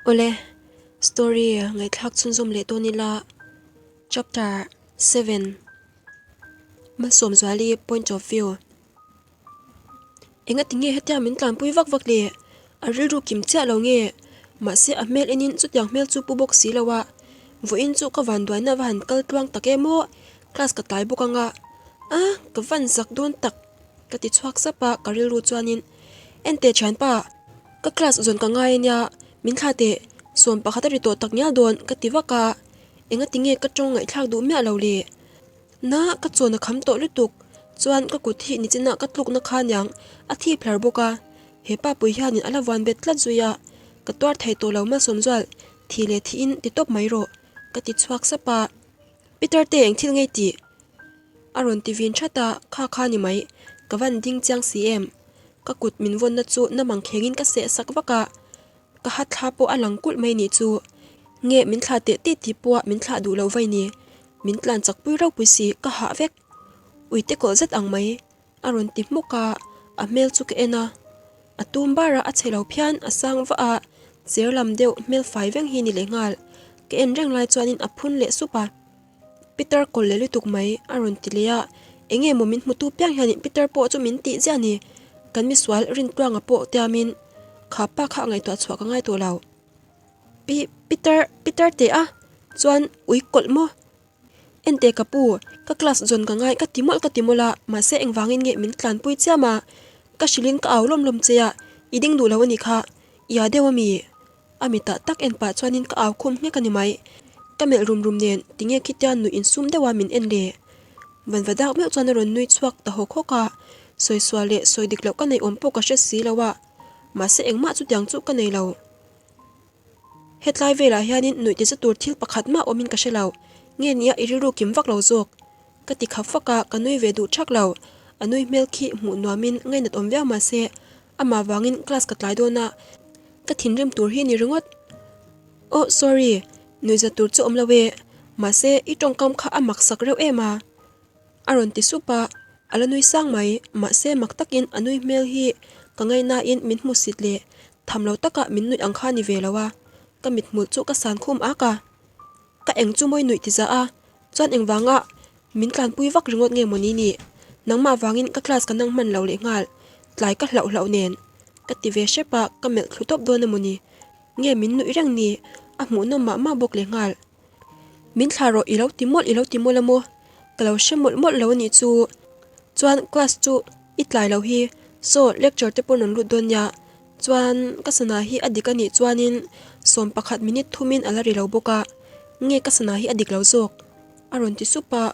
Awle, story ngaihthlak chhunzawm leh dawn ila chapter 7 Malsawmzuali point of view Enga tinge hetia min tlanpui vak vak le? A rilru kim chiah lo nge? Mahse a hmel enin chutiang hmel chu pu bawk si lo a, vawiin chu ka vanduaina va han kal tluang tak em aw, class ka tlai bawk anga a ka van zak dawn tak ka ti chhuak sap a ka rilru chuanin Enteh thianpa, ka class zawn ka ngai ania, min thla teh, sawm pakhat a ri tawh tak ngial dawn ka ti vak a, enga tinge ka tawng ngaihthlak duh miah lo le? Na, ka chawn a kham tawh lutuk, chuan ka kut hi nichinah ka tlukna kha niang a thip hlar bawk a, he pa pui hianin a la vuan bet tlat zui a, ka tuar thei tawh lo malsawm zual, thi leh thiin ti tawp mai rawh ka ti chhuak sap a, Peter te eng thil ngei tih? A rawn ti vin that a, kha kha ni mai, ka van ding chiang si em? Ka kut min vawnna chu na mang khengin ka seh sak vak a, ka hat thla pawh a lang kulh mai nih chu. Nge min thlah teh tih tih pawha min thlah duh lo vai ni? Min tlan chak pui ropui si, ka hah vek. Uite kawlh zet ang mai. A rawn ti hmuk a, a hmel chu ka en a. A tum bar a, a chhe lo phian, a sang vah a, cher lam deuh hmel fai veng hi ni leh nghal. Ka en reng lai chuanin a phun leh sup a. Peter kawl leh lutuk mai a rawn ti leh a, eng nge maw min hmutu piang hianin Peter pawh chu min tih ziah ni, kan misual Rintluanga pawh tiamin kha pa kha a ngaihtuah chhuah ka ngai tawh lo. Pi Peter Peter teh a chuan ui kawlh maw? Enteh ka pu, ka class zawn ka ngai ka ti mawlh ka ti mawlh a, mahse engvangin nge min tlanpui chiam a, ka hrilhin ka au lawm lawm che a, i ding duh lo a nih kha, i â deuh a mi? A mitah tak en pah chuanin ka au khum nghek a ni mai. Ka melh rum rum nen tinge khitia nuih insum deuha min en le? Vanva dak meuh chuan a rawn nui chhuak ta hawk hawk a, sawi sual leh sawi dik loh ka nei awm pawh ka hre si lo a, mahse engmah chutiang chu ka nei lo. Hetlai velah hianin nuih ti za tur thil pakhat mah awmin ka hre lo, nge nia i rilru kim vak lo zawk? Ka ti khap fak a, ka nui ve duh thak lo. A nui hmel khi hmuh nuamin ngainat awm viau mahse Amah vangin class ka tlai dawn a, ka thinrim tur hi ni ringawt. Oh sorry, nuihzat tur chu awm lo e, mahse i tawngkam kha a mak sak reuh em a? A rawn ti sup a, a la nui sang mai, mahse mak takin a nui hmel hi ka ngaihnain min hmusit leh tham lo taka min nuih ang kha ni ve lo a, ka mithmul chu ka san khum ak a. Ka eng chu mawi nuih ti za a, chuan engvanga min tlanpui vak ringawt nge mawni ni? Nangmah vangin ka class ka nang hman lo leh nghal, tlai ka hlauh hlauh nen. Ka ti ve hrep a, ka melh thlu tawp dawn emawni? Nge min nuih reng ni? A hmuhnawm mah mah bawk leh nghal. Min thlah rawh i lo ti mawlh i lo ti mawlh a maw? Ka lo hre mawlh mawlh lo a nih chu. Chuan class chu i tlai lo hi, saw lecture te pawh rawn lut dawn nia. Chuan ka sana hi a dik a nih chuanin 11 minute thumin a la ri lo bawk a, nge ka sana hi a dik lo zawk? A rawn ti sup a,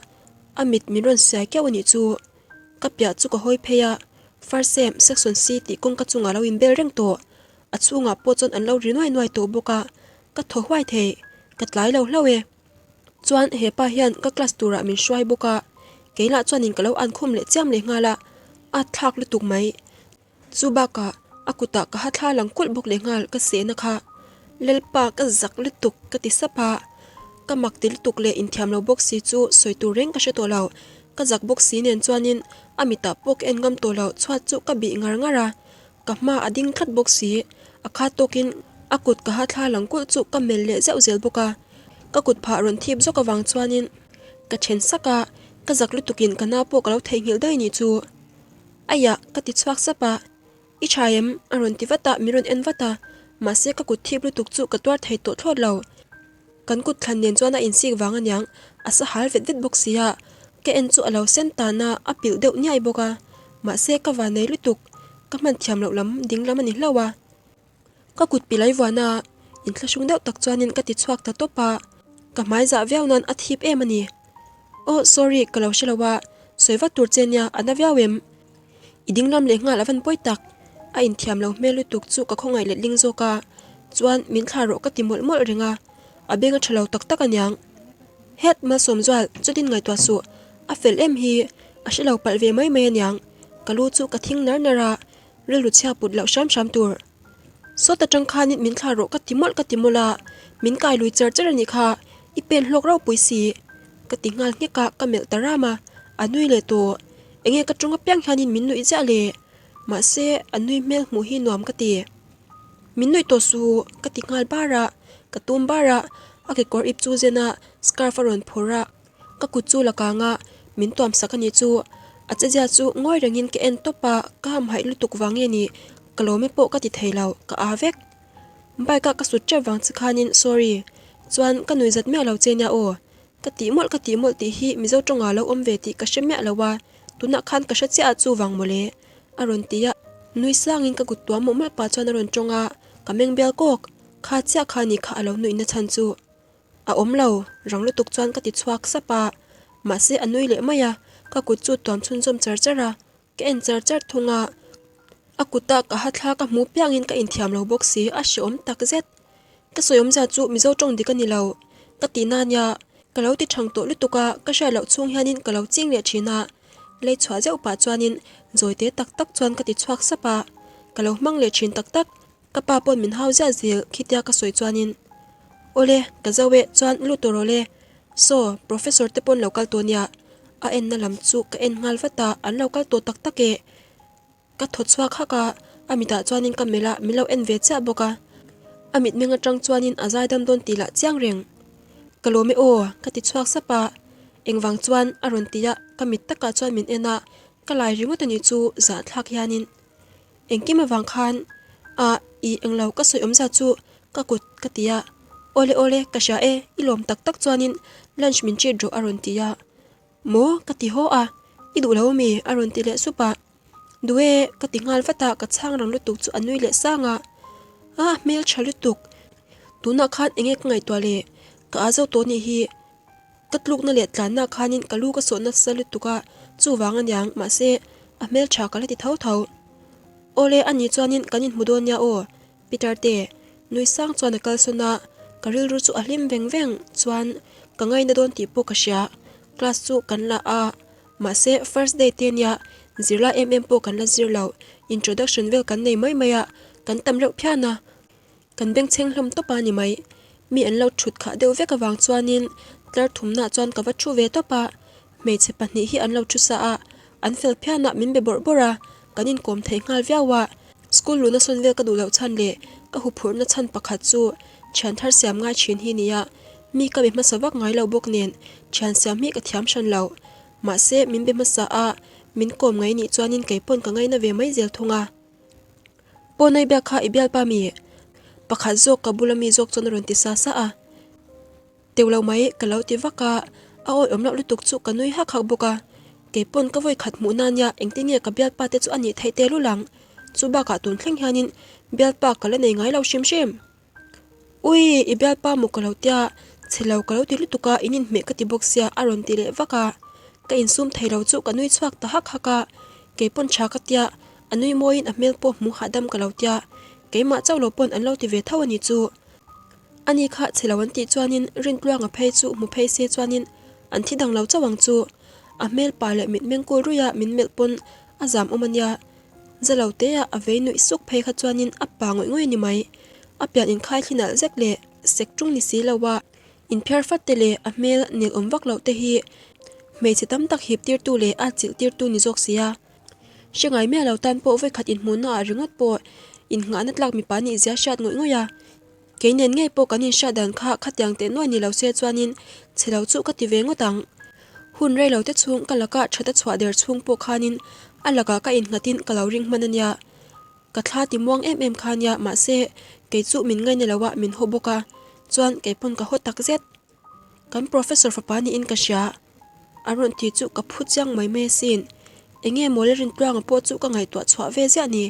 a mit min rawn siai keuh a nih chu. Ka piah chu ka hawi phei a, First sem section C tih kawngka chungah lo inbel reng tawh. A chhungah pawh chuan an lo ri nuai nuai tawh bawk a, ka thaw huai thei, ka tlai lo hlauh e. Chuan hepa hian ka class turah min hruai bawk a, keilah chuanin ka lo ankhum leh chiam leh nghal a, a thlak lutuk mai. Chu bakah a kutah ka ha thla lang kulh bawk leh nghal ka sehna kha Lalpa ka zak lutuk ka ti sap a, ka mak ti lutuk leh inthiam lo bawk si chu sawi tur reng ka hre tawh lo, ka zak bawk si nen chuanin a mitah pawh ka en ngam tawh lo chhuat chu ka bih ngar ngar a, ka hma a ding tlat bawk si, a khat tawkin a kut ka ha thla lang kulh chu ka melh leh zeuh zel bawk a, ka kut phah rawn thip zawk avang chuanin ka then sak a, ka zak lutukin ka na pawh ka lo theihnghilh daih nih chu. Aiah, ka ti chhuak sap a, I tha em? a rawn ti vat a, min rawn en vat a, mahse ka kut thip lutuk chu ka tuar thei tawh thlawt lo. Kan kut thlan nen chuan a insik vang aniang, a sa hal vet vet bawk si a, ka en chu a lo sen tan a, a pilh deuh niai bawk a, mahse ka van nei lutuk, ka hman thiam loh lam ding lam a ni hlauh a. Ka kut pilai vuan a, inthlahrung deuh tak chuanin ka ti chhuak ta tawp a, ka hmai zah viau nan a thip em a ni. Aw sorry ka lo hre lo a, sawi vat tur che nia a na viau em? I ding lam leh nghal a van pawi tak, a inthiam lo hmel lutuk chu ka khawngaih letling zawk a, chuan min thlah rawh ka ti mawlh mawlh reng a, a beng a tha lo tak tak aniang. Het Malsawmzual chutin ngaihtuah suh, a fel em hi, a hre lo palh ve mai mai aniang, ka lu chu ka thing nar nar a, Rilru chhia put loh hram hram tur. Sawt atang khanin min thlah rawh ka ti mawlh ka ti mawlh a, min kai lui char char a nih kha, i pen hlawk ropui si. Ka ti nghal nghek a, ka melh ta ram a, a nui leh tawh. Enge ka tawng apiang hianin min nuih ziah le. Mahse, a nui hmel hmuh hi nuam ka ti. Min nuih tawh suh ka ti nghal bar a, ka tum bar a, a kekawr ip chu zen a, scarf a rawn phawrh a, ka kut chu la kang a, min tuam sak a nih chu. A chezia chu ngawi rengin ka en tawp a, ka hamhaih lutuk vang nge ni, ka lawm e pawh ka ti thei lo, ka aa vek. Bike a ka sut tep vang che khanin sorry, chuan ka nuih zat miah lo che nia aw, ka tih mawlh ka tih mawlh tih hi Mizo tawngah lo awm ve tih ka hre miah lo a, tunah khan ka hre chiah a chu vang mawle. A rawn ti a, nui sangin ka kut tuam mawlh mawlh pah chuan a rawn tawng a, ka meng bial kawk, kha chiah kha ni kha a lo nuihna chhan chu a awm lo, rang lutuk chuan ka ti chhuak sap a, mahse a nui leh mai a, ka kut chu tuam chhunzawm char char a, ka en char char thung a, a kuta ka ha thla ka hmu piangin ka inthiam lo bawk si, a hreawm tak zet. Ka sawi awmzia chu Mizo tawng dik a ni lo, ka tih na nia, ka lo ti thang tawh lutuk a, ka hriat loh chhung hianin ka lo ching leh thin a, lei chhuah zeuh pah chuanin zawite tak tak chuan ka ti chhuak sap a, ka lo hmang leh thin tak tak, ka pa pawn min hau ziah zel khitia ka sawi chuanin Awle, ka zo e, chuan lut tawh rawh le, saw, professor te pawn lo kal tawh nia, a enna lam chu ka en nghal vat a, an lo kal tawh tak tak e. Ka thaw chhuak hak a, a mitah chuanin ka melh a, min lo en ve chiah bawk a. A mitmeng atang chuanin a zaidam dawn tih lah chiang reng. Ka lawm e aw, ka ti chhuak sap a. Engvang chuan a rawn ti a, ka mit takah chuan min en a, ka lai ringawt a nih chu zahthlak hianin. Engkim avang khan a i englo ka sawi awmzia chu ka kut ka ti a. Awle awle, ka hria e, i lawm tak tak chuanin lunch min treat rawh a rawn ti a. Maw? Ka ti haw a, I duh lo ami? A rawn ti leh sup a. Duh e, ka ti nghal vat a, ka chhang rang lutuk chu a nui leh sang a. A hmel tha lutuk. Tunah khan enge ka ngaihtuah le? Ka aa zo tawh nih hi. Ka tlukna leh tlanna khanin ka lu ka sawh nasa lutuk a, chuvang aniang, mahse, a hmel tha ka la ti tho tho. Awle, ani chuanin kan inhmu dawn nia aw. Peter te, nui sang chuan a kalsawn a, ka rilru chu a hlim veng veng chuan ka ngaina dawn tih pawh ka hria. Class chu kan la a, mahse first day te nia zirlai em em pawh kan la zir lo, introduction vel kan nei mai mai a, kan tam reuh phian a, kan bengchheng hlawm tawp a ni mai. Mi an lo thut khah deuh vek avang chuanin tlar thumnaah chuan ka va thu ve tawp a, hmeichhe pahnih hi an lo thu sa a, an fel phian a, min be bawrh bawrh a, kan inkawm thei nghal viau a. School luhna sawn vel ka duh loh chhan leh ka huphurhna chhan pakhat chu thian thar siam ngai thin hi nia, mi ka be hmasa vak ngai lo bawk nen thian siam hi ka thiam hran lo. Mahse min be hmasa a, min kawm ngai nih chuanin kei pawn ka ngaina ve mai zel thung a. Pawnai biak kha i bialpa mi? Pakhat zawk ka bula mi zawk chuan a rawn ti sa sa a. Teuh lo mai ka lo ti vak a, a awi awm loh lutuk chu ka nui hak hak bawk a. Kei pawn ka vawi khat hmuh na nia engtin nge ka bialpa te chu a nih theih te lul ang. Chu bakah tun thleng hianin bialpa ka la nei ngai lo hrim hrim. Ui, i bialpa maw ka lo tia, chhe lo ka lo ti lutuk a, in inhmeh ka ti bawk sia a rawn ti leh vak a. Ka insum thei lo chu ka nui chhuak ta hak hak a, kei pawn tha ka tia, a nui mawiin a hmel pawh hmu hahdam ka lo tia, keimah chauh lo pawn an lo ti ve tho a ni chu. Ani kha chhe lo an tih chuanin Rintluanga phei chu hmu phei se chuanin an thi dang lo chauh ang chu. A hmel pa leh mitmeng kul ruia min melh pawn a zam awm a nia. Za lo tea a vei nuih suk phei kha chuanin a pa ngawih ngawih a ni mai. A pian inkhai thli nalh zek leh sek tung ni si lo a, inphiar fat te leh a hmel nel awm vak loh te hi hmeichhe tam tak hip tirtu leh a chilh tirtu ni zawk sia. Hre ngai miah lo tan pawh vawikhat inhmuhna ah ringawt pawh innghahna tlak mipa nih zia hriat ngawih ngawih a. Kei nen ngei pawh kan inhriat dan kha khatiang teh nuai ni lo se chuanin chhe lo chu ka ti ve ngawt ang. Hun rei lo te chhung ka lakah that a chhuah der chhung pawh khanin a lakah ka innghatin ka lo ring hman a nia. Ka thla ti muang em em kha nia mahse kei chu min ngaina lo a min haw bawk a chuan kei pawn ka haw tak zet. Kan professor fapa niin ka hria. A rawn ti chu ka phu chiang mai mai asin. Enge maw le Rintluanga pawh chu ka ngaihtuah chhuah ve ziah ni.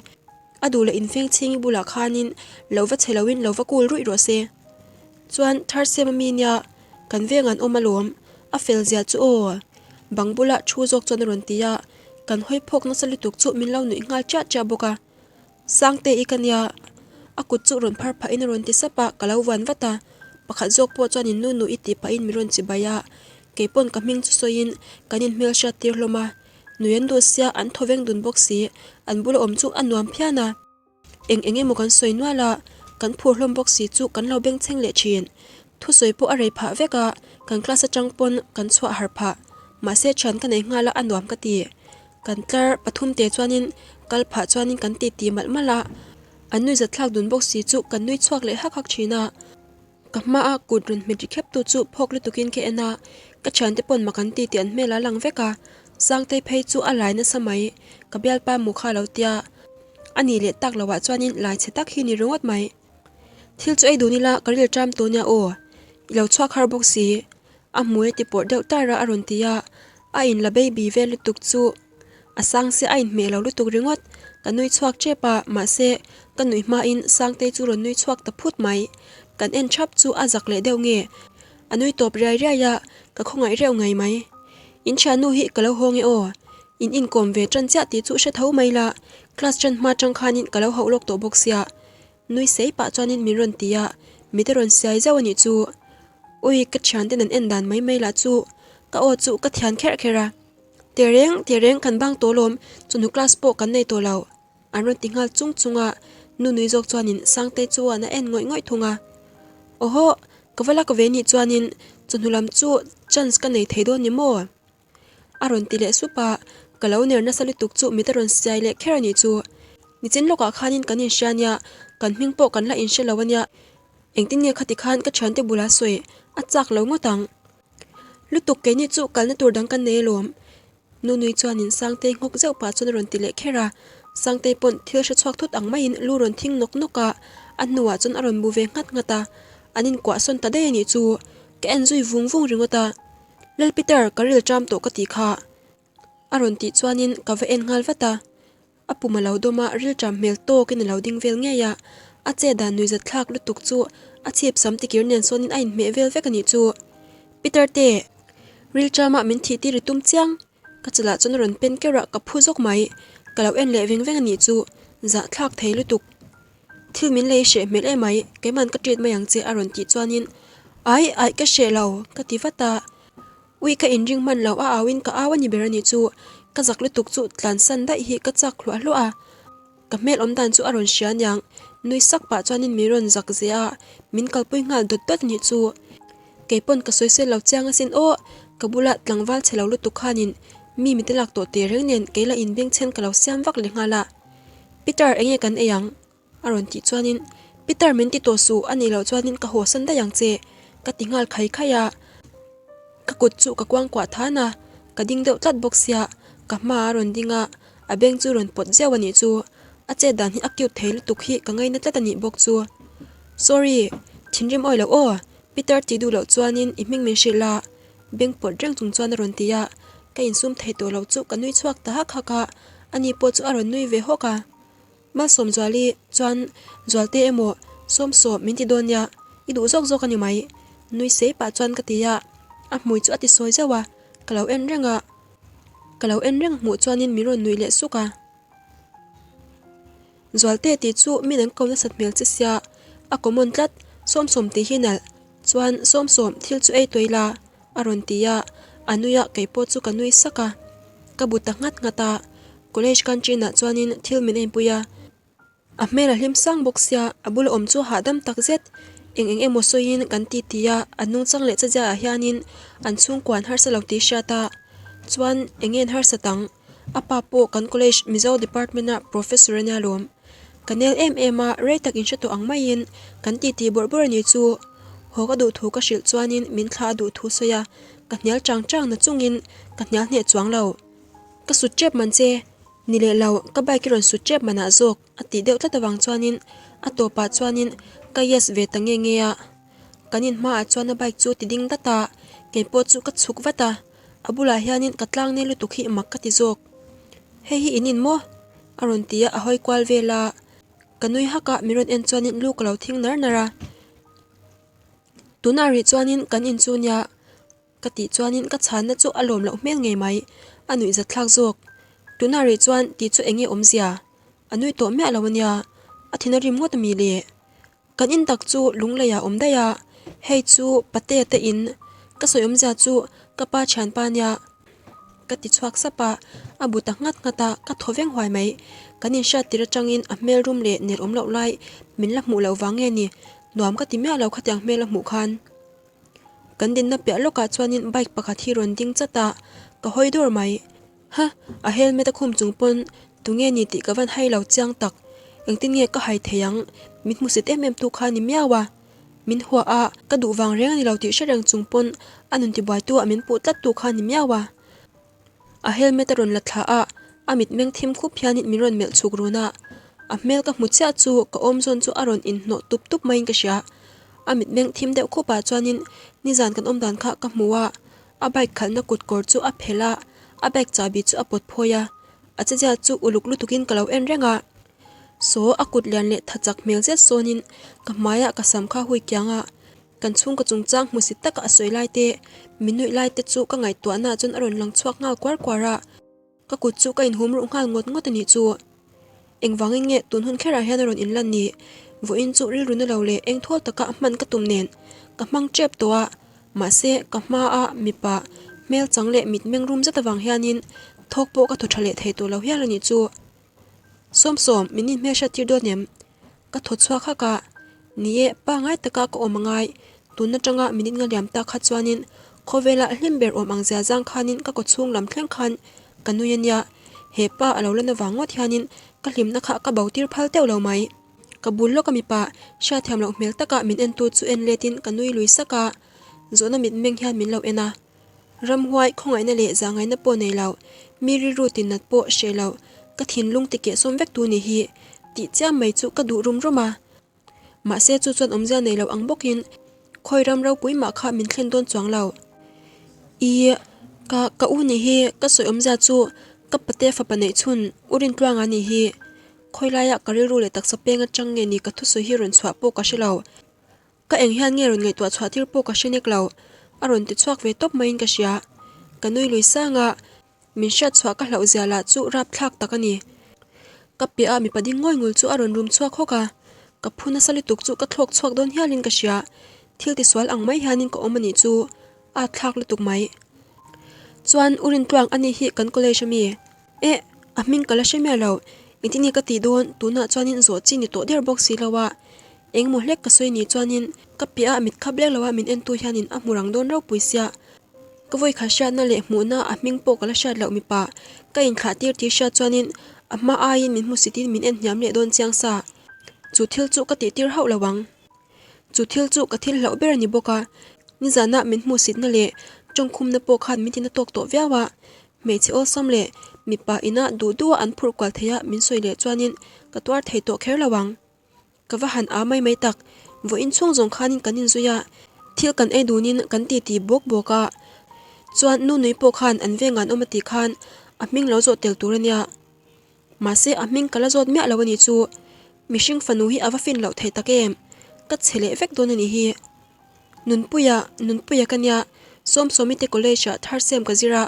A duh leh infeng chhingi bulah khanin lo va che loin lo va kul ruih rawh se. Chuan third sem ami nia kan veng an awm alawm, a fel zia chu aw. Bang bula thu zawk chuan a rawn ti a, kan hawi phawk nasa lutuk chu min lo nuih nghal chiah chiah bawk a. Sangte i ka nia, a kut chu rawn phar phahin a rawn ti sap a, ka lo vuan vat a. Pakhat zawk pawh chuan in nu nu i tih pahin min rawn chibai a, keipawn ka hming chu sawiin kan inhmel hriat tir hlawm a. Nui an duh sia, an thaw veng dun bawk si, an bula awm chu a nuam phian a. Eng eng emaw kan sawi nual a, kan phur hlawm bawk si chu kan lo bengchheng leh thin. Thusawi pawh a rei phah vek a, kan class atang pawn kan chhuah har phah. Mahse thian ka nei nghal a, a nuam ka ti. Kan tlar pathum te chuanin kal phah chuanin kan titi malh malh a. An nui zatthlak dun bawk si chu kan nui chhuak leh hak hak thin a. Ka hmaa kut rawn hmet ri khep tu chu phawk lutukin ka en a, ka thiante pawn mak an ti tih an hmel a lang vek a, Sangtei phei chu a lai nasa mai, ka bialpa mu kha a lo tia. A nih leh tak loah chuanin lai chhe tak hi ni ringawt mai. Thil chu ei dun ila ka ril ṭam tawh nia aw, i lo chhuak har bawk si. A hmui a ti pawrh deuh tar a a rawn ti a, a inla baby vel lutuk chu a sang se a inhmeh lo lutuk ringawt. Ka nui chhuak ṭep a, mahse ka nuih hmain Sangtei chu rawn nui chhuak ta phut mai. Kan en ṭhap chu a zak leh deuh nge? A nui tawp riai riai a, ka khawngaih reuh ngei mai. In thiannu hi ka lo hawng e aw. In inkawm ve ṭan chiah tih chu hre tho mai la, class ṭan hma ṭang khanin ka lo hauh lawk tawh bawk sia. Nui sei pah chuanin min rawn ti a, mit a rawn siai zauh a nih chu. Ui, ka thianten an en dan mai mai lah chu ka aw chu ka thian kherh kherh a. Tehreng, tehreng kan bang tawh lawm, chawhnu class pawh kan nei tawh lo. An rawn ti nghal chung chung a, nu nui zawk chuanin Sangtei chuan a en ngawih ngawih thung a. Awhaw, ka va lak ve nih chuanin chawhnu lam chu chance ka nei thei dawn ni maw? A rawn ti leh sup a, ka lo ner nasa lutuk chu mit a rawn siai leh kher a nih chu. Nichin lawkah khanin kan inhria nia, kan hming pawh kan la inhre lo a nia. Engtin nge khati khan ka thiante bula sawi a chak lo ngawt ang. Lutuk keini chu kalna tur dang kan nei alawm. Nunui chuanin Sangtei nghawk zeuh pah chuan a rawn ti leh kher a, Sangtei pawn thil hre chhuak thut ang maiin lu rawn thing nawk nawk a, a hnuah chuan a rawn bu ve nghat nghat a, an inkuah sawn ta daih a nih chu. Ka en zui vung vung ringawt a. Lal Peter, ka ril ṭam tawh ka tih kha. A rawn tih chuanin ka va en nghal vat a. A pum a lo dawm a, ril ṭam hmel tawkin a lo ding vel ngei a. A chet dan nuihzat thlak lutuk chu a chhip sam tikir nen sawnin a inhmeh vel vek a nih chu. Peter te, ril ṭama min thih tir i tum chiang. Ka chalah chuan a rawn pen keuh a, ka phu zawk mai. Ka lo en leh veng veng a nih chu. Zahthlak thei lutuk. Thil min lei hreh hmel emai, keiman ka treat mai ang che a rawn tih chuanin Ai, aih ka hreh lo, ka ti vat a. Ui ka inring hman lo a auin ka au a ni ber a nih chu, ka zak lutuk chu tlansan daih hi ka chak hluah hluah a. Ka hmel awm dan chu a rawn hria aniang, nui sak pah chuanin min rawn zak zeh a, min kalpui nghal dawt dawt a nih chu. Keipawn ka sawi sel lo chiang asin aw, ka bula tlangval chhe lo lutuk khanin mi mite lak tawh teh reng nen keila inbengchhen ka lo siam vak leh nghal a. Peter enge kan ei ang? A rawn tih chuanin Peter min ti tawh suh a nih loh chuanin ka haw san daih ang che ka ti nghal khai khai a. Ka kut chu ka kuangkuah than a, ka ding deuh tlat bawk sia, ka hma a rawn ding a, a beng chu rawn pawt zeuh a nih chu. A chet dan hi a cute thei lutuk hi ka ngaina tlat a nih bawk chu. Sorry, thinrim awi loh aw, Peter tih duh loh chuanin i hming min hrilh a, beng pawt reng chung chuan a rawn ti a, ka insum thei tawh loh chu ka nui chhuak ta hak hak a, ani pawh chu a rawn nui ve hawk a. Malsawmzuali chuan Zualte emaw Sawmsawm min ti dawn nia, i duh zawk zawk a ni mai, nui sei pah chuan ka ti a, a hmui chu a ti sawi zeuh a, ka lo en reng a, ka lo en reng hmuh chuanin min rawn nui leh suk a. Zualte tih chu min an ko nasat hmel che sia, a common tlat, Sawmsawm tih hi nalh, chuan Sawmsawm thil chu ei tawih la, A rawn ti a, a nui a keipawh chu ka nui sak a. Ka bu ta nghat nghat a, college canteen ah chuanin thil min enpui a. A hmel a hlim sang bawk sia, a bula awm chu hahdam tak zet. Eng eng emaw sawiin kan ti ti a, a nungchang leh chezia ah hianin an chhungkua an harsa lo tih hriat a. Chuan eng nge an harsat ang? A pa pawh kan college Mizo department a professor a nia lawm. Ka nel em em a, rei tak inhre tawh ang maiin kan titi bawrh bawrh a ni chu. Haw ka duh thu ka hrilh chuanin min thla a duh thu sawi a, ka hnial chang chang na chungin ka hnial hneh chuang lo. Ka sut tep man che, ni leh lo, ka bike i rawn sut tep manah zawk a tih deuh tlat avang chuanin a tawpah chuanin ka yes ve ta nge nge a. Kan in hmaah chuan a bike chu ti ding dat a, keipawh chu ka chhuk vat a, a bulah hianin ka tlang nel lutuk hi mak ka ti zawk. Hei hi in in maw? A rawn ti a, a hawi kual vel a. Ka nui hak a, min rawn en chuanin lu ka lo thing nar nar a. Tunah rih chuanin kan in chu nia ka tih chuanin ka chhanna chu a lawm loh hmel ngei mai, a nuih zatthlak zawk. Tunah rih chuan tih chu eng nge awmzia? A nui tawh miah lo ania, a thin a rim ngawt ami le? Kan in tak chu lungleiah awm daih a, hei chu Patea te in ka sawi awmzia chu ka pa thianpa nia ka ti chhuak sap a, a bu ta nghat nghat a, ka thaw veng huai mai. Kan inhriat tir atangin a hmel rum leh nel awm loh lai min la hmuh loh vang nge ni, nuam ka ti miah lo khatiang hmel a hmuh khan. Kan dinna piah lawkah chuanin bike pakhat hi rawn ding chat a, ka hawi dawr mai. Ha! A helmet a khum chung pawn tunge ni tih ka van hai lo chiang tak. Engtin nge ka hai thei ang? Min hmusit em em tu kha ni miau a. Min hua a, ka duh vang reng a ni lo tih hre reng chung pawn a nun tibuaitu ah min puh tlat tu kha ni miau a. A helmet a rawn la thla a, a mitmeng thim khup hianin min rawn melh chhuk run a. A hmel ka hmu chiah chu ka awm zawn chu a rawn inhnawh tup tup maiin ka hria. A mitmeng thim deuh khup ah chuanin nizan kan awm dan kha ka hmu a, a bike khalhna kut kawr chu a phelh a, a bag chahbi chu a pawt phawi a. A chezia chu uluk lutukin ka lo en reng a. Saw a kut lian leh tha chak hmel zet sawnin ka hmaiah ka sam kha hui kiang a, kan chhungkaw chungchang hmusit taka a sawi lai te, mi nuih lai te chu ka ngaihtuahnaah chuan a rawn lang chhuak nghal kuar kuar a, ka kut chu ka inhum ruh nghal ngawt ngawt a nih chu. Engvangin nge tun hun kherah hian a rawn inlan ni? Vawiin chu rilru na lo leh eng thawl taka hman ka tum nen ka hmang tep tawh a, mahse ka hmaa mipa hmel chang leh mitmeng rum zet avang hianin thawk pawh ka thaw tha leh thei tawh lo hial a nih chu. Sawmsawm, min inhmelhriat tir dawn em? Ka thaw chhuak hak a, Ni e, pangai taka ka awm angai, tun atanga minute nga liam tak kha chuanin khawvela hlim ber awm ang zia zang khanin ka kawchhung lam thleng khan ka nui a nia, he pa a lo la na vang ngawt hianin ka hlimna kha ka bo tir phal teuh lo mai. Ka bul lawka mipa hriatthiam loh hmel taka min entu chu en letin ka nui lui sak a, zawhna mitmeng hian min lo en a. Ramhuai khawngaihna leh zahngaihna pawh nei lo, mi rilru tinnat pawh hreh lo, ka thinlung ti kehsawm vek tu ni hi tih chiam mai chu ka duh rum rum a. Mahse chu chuan awmzia nei lo ang bawkin khawi ram ropui mah kha min thlen dawn chuang lo. I, ka, ka u nih hi ka sawi awmzia chu ka pate fapa neih chhun u Rintluanga nih hi. Khawi laia ka rilru leh taksa peng atang nge ni ka thusawi hi rawn chhuah pawh ka hre lo. Ka eng hian nge rawn ngaihtuah chhuah tir pawh ka hre nek lo, a rawn ti chhuak ve tawp maiin ka hria. Ka nui lui sang a, min hriat chhuah ka hlauh zia lah chu rapthlak tak a ni. Ka piah a mipa ding ngawi ngul chu a rawn rum chhuak hawk a, ka phu nasa lutuk chu ka thlawk chhuak dawn hialin ka hria. Thil tisual ang mai hianin ka awm a nih chu, a thlak lutuk mai. Chuan u Rintluang a ni hi kan college a mi? Eh, a hming ka la hre miah lo. Engtin nge ka tih dawn? Tunah chuanin zawh chi ni tawh der bawk si lo a. Engmaw hlek ka sawi ni chuanin ka piah a mit khap lek lo a min entu hianin a hmu rang dawn ropui sia. Ka vawikhat hriatna leh hmuhna a hming pawh ka la hriat loh mipa ka inthlah tir tih hriat chuanin a hma aiin min hmusitin min en hniam leh dawn chiang sa. Chu thil chu ka tih tir hauh lo ang. Chu thil chu ka thil hlauh ber a ni bawk a, nizanah min hmuhsitna leh tawngkhumna pawh khan min tina tawk tawh viau a, hmeichhe awlsam leh mipa ina duh duh a an phurh kual thei a min sawi leh chuanin ka tuar thei tawh kher lo ang. Ka va han aa mai mai tak, vawiin chhung zawng khanin kan inzui a, thil kan ei dunin kan titi bawk bawk a, chuan nu nui pawh khan an veng an awm a tih khan a hming lo zawh tel tur a nia. Mahse a hming ka la zawt miah lo a nih chu. Mihring fanu hi a va fin loh theih tak em? Ka chhe leh vek dawn a nih hi. Nunpuia, Nunpuia ka nia, Sawmsawmi te college ah thar sem ka zir a,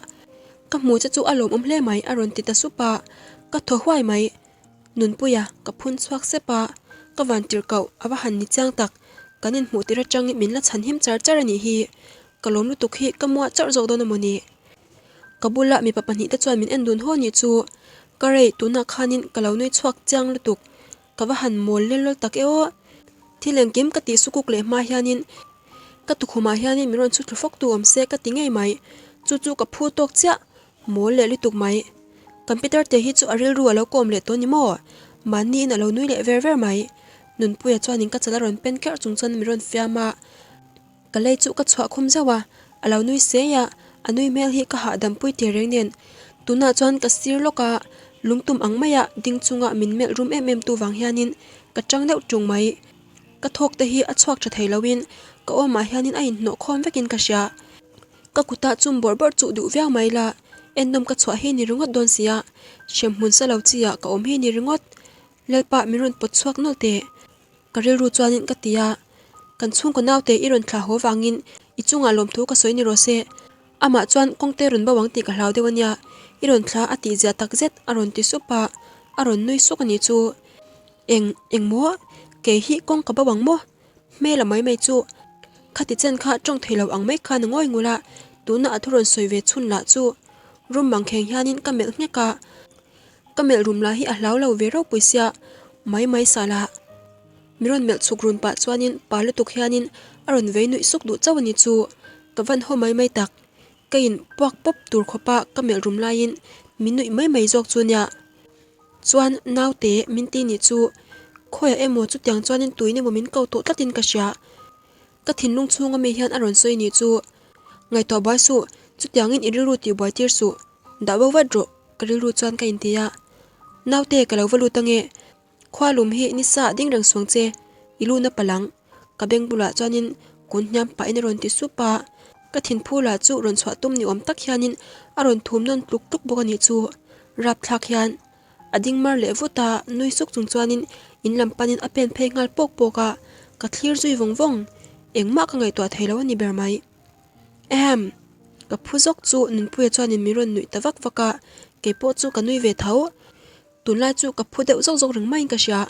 ka hmu che chu a lawmawm hle mai a rawn ti ta sup a, ka thaw huai mai. Nunpuia, ka phun chhuak sep a, ka van tirh koh a va han ni chiang tak, kan inhmuh tir atangin min la chhan him char char a nih hi. Ka lawm lutuk hi ka muah chauh zawk dawn a maw ni? Ka bula mipa pahnihte chuan min en dun haw nih chu ka rei tunah khanin ka lo nui chhuak chiang lutuk. Ka va han mawl lel lawl tak e aw. Thil engkim ka tih sukuk leh hma hianin ka tukhumah hianin min rawn chhu thlu fawk tu awm se ka ti ngei mai. Chu chu ka phu tawk chiah mawl leh lutuk mai. Computer te hi chu a rilru a lo kawm leh tawh ni maw? Mahniin a lo nui leh ver ver mai. Nunpuia chuanin ka chal a rawn pen kerh chung chuan min rawn fiam a. Ka lei chu ka chhuah khum zauh a, a lo nui sei a, a nui hmel hi ka hahdam pui teh reng nen. Tunah chuan ka sir lawk a, lungtum ang maia ding chunga min melh rum em em tu vang hianin ka tang deuh tung mai. Ka thawk te hi a chhuak tha thei loin ka awmah hianin a inhnawh khawm vekin ka hria. Ka kutah chum bawrh bawrh chuh duh viau mai la, ennawm ka chhuah hi ni ringawt dawn sia, hremhmun sa lo chi ah ka awm hi ni ringawt. Lalpa min rawn pawt chhuak nawlh teh. Ka rilru chuanin ka ti a, kan chhungkaw naute i rawn thlah haw vangin i chungah lawmthu ka sawi ni rawh se. Amah chuan kawngte rawn bo ang tih ka hlau deuh a nia, i rawn thlah a tih ziah tak zet a rawn ti sup a, a rawn nui suk a nih chu. Eng, eng maw? Kei hi kawng ka bo ang maw? Hmel a mai mai chu. Khati chen kha tawng thei lo ang mai khan a ngawi ngul a, tuna a thu rawn sawi ve chhun lah chu rum mangkheng hianin ka melh nghek a. Ka melh rum lah hi a hlau lo ve ropui sia, mai mai sa lah. Mi rawn melh chhuk run pah chuanin pa lutuk hianin a rawn vei nuih suk duh chauh a ni chu. Ka van haw mai mai tak. Ka in puak pawp tur khawpa ka melh rum laiin min nuih mai mai zawk chu nia. Chuan naute min ti nih chu. Khawiah emaw chutiang chuanin tuin emaw min ko tawh tlatin ka hria. Ka thinlung chhunga mi hian a rawn sawi nih chu. Ngaihtuah buai suh, chutiangin i rilru tih buai tir suh. Dah bo vat rawh, ka rilru chuan ka inti a. Naute, ka lo va lut ange. Khua lum hi ni sa ding reng suang che, i lu na palang. Ka beng bulah chuanin kun hniam pahin a rawn ti sup a. Ka thinphu lah chu rawn chhuah tum ni awm tak hianin a rawn thum nawn tluk tluk bawk a nih chu. Rapthlak hian a ding mar leh vut a, nui suk chung chuanin in lam panin a pen phei nghal pawk pawk a, ka thlir zui vawng vawng. Engmah ka ngaihtuah thei lo a ni ber mai. Ehem! Ka phu zawk chu Nunpuia chuanin min rawn nuih ta vak vak a, keipawh chu ka nui ve tho. Tunlai chu ka phu deuh zawk zawk reng maiin ka hria.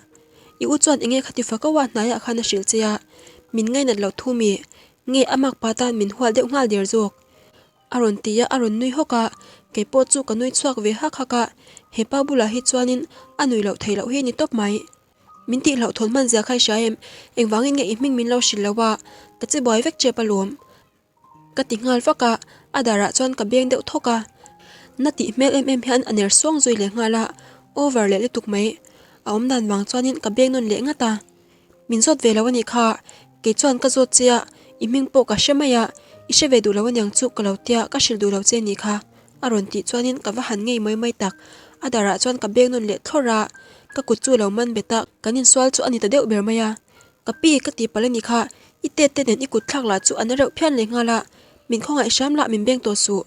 I u chuan enge khati fa ko a hnaiah khan a hrilh che a, min ngainat loh thu mi? Nge a makpa tan min hual deuh nghal der zawk? A rawn ti a, a rawn nui hawk a, keipawh chu ka nui chhuak ve hak hak a, hepa bulah hi chuanin a nui loh theih loh hi a ni tawp mai. Min tih hlauhthawn hman zia kha i hria em? Engvangin nge i hming min lo hrilh lo a? Ka che buai vek tep alawm. Ka ti nghal vak a, a darah chuan ka beng deuh thawk a. Na tih hmel em em hian a ner suang zui leh nghal a, over leh lutuk mai. A awm dan vang chuanin ka beng nawn leh ngat a. Min zawt ve lo a nih kha, kei chuan ka zawt che a, i hming pawh ka hre mai a, i hre ve duh lo aniang chu ka lo tia ka hrilh duh lo che nih kha a rawn tih chuanin ka va han ngei mai mai tak. A darah chuan ka beng nawn leh thlawrh a, ka kut chu lo man bet a, kan insual chu a ni ta deuh ber mai a. Ka pi ka ti palh a nih kha, i tet te nen i kut thlak lah chu a na reuh phian leh nghal a, min khawngaih hram lah min beng tawh suh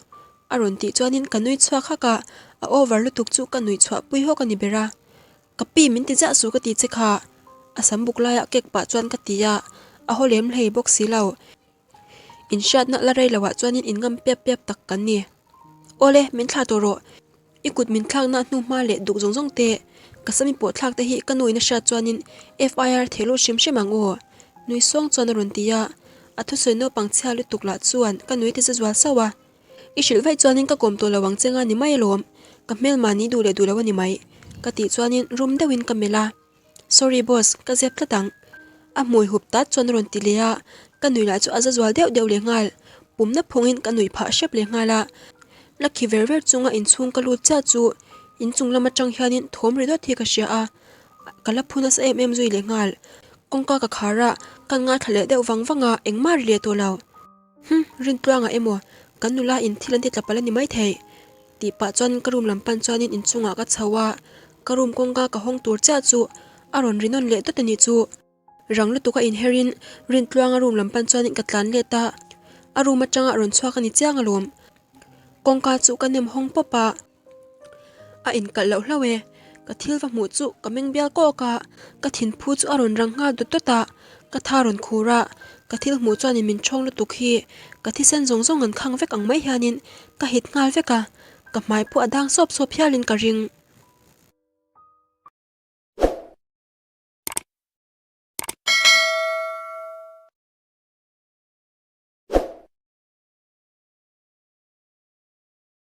a rawn tih chuanin ka nui chhuak hak a, a over lutuk chu ka nuih chhuah pui hawk a ni ber a. Ka pi min ti ziah suh ka ti che kha a sam buk laiah cake pah chuan ka ti a, a haw lem hlei bawk si lo. Inhriatna la rei loah chuanin in ngam piap piap tak kan ni. Awle, min thlah tawh rawh. I kut min thlakna hnu hma leh duk zawng zawng te, ka sam i pawh thlak te hi ka nuin a hriat chuanin FIR theh lut hrim hrim ang aw. Nui suang chuan a rawn ti a, a thusawi naupang chhia lutuk lah chuan ka nui ti za zual sauh a. I hrilh vaih chuanin ka kawm tawh lo ang che nga ni mai alawm, ka hmel mahni duh leh duh lo a ni mai, ka tih chuanin rum deuhin ka melh a. Sorry boss, ka zep tlat ang. A hmui hup tat chuan a rawn ti leh a, ka nui lah chu a za zual deuh deuh leh nghal. Pumna phungin ka nuih phah hrep leh nghal a. La khi ver ver chunga inchhung ka lut chiah chu inchung lam atang hianin thawm ri dawt hi ka hria a, ka la phu nasa em em zui leh nghal. Kawngka ka khar a, ka ngaithla leh deuh vang vang a, engmah ri leh tawh lo. Hum, Rintluanga emaw, kan nula in thil an ti tla palh a ni maithei. Tih pah chuan ka room lam pan chuanin inchungah ka chho a, ka room kawngka ka hawng tur chiah chu a rawn ri nawn leh dawt a nih chu. Rang lutuk a inher in Rintluanga room lam pan chuanin ka tlan let a, a room atanga rawn chhuak a ni chiang alawm. Kawngka chu ka nem hawng pawp a. A inkalh loh hlauh e. Ka thil va hmuh chu ka meng bial kawk a, ka thinphu chu a rawn rang nghal dawt dawt a, ka tha rawn khur a, ka thil hmuh chuanin min ṭhawng lutuk hi ka thisen zawng zawng an khang vek ang mai hianin ka hit nghal vek a, ka hmai pawh a dang sawp sawp hialin ka ring.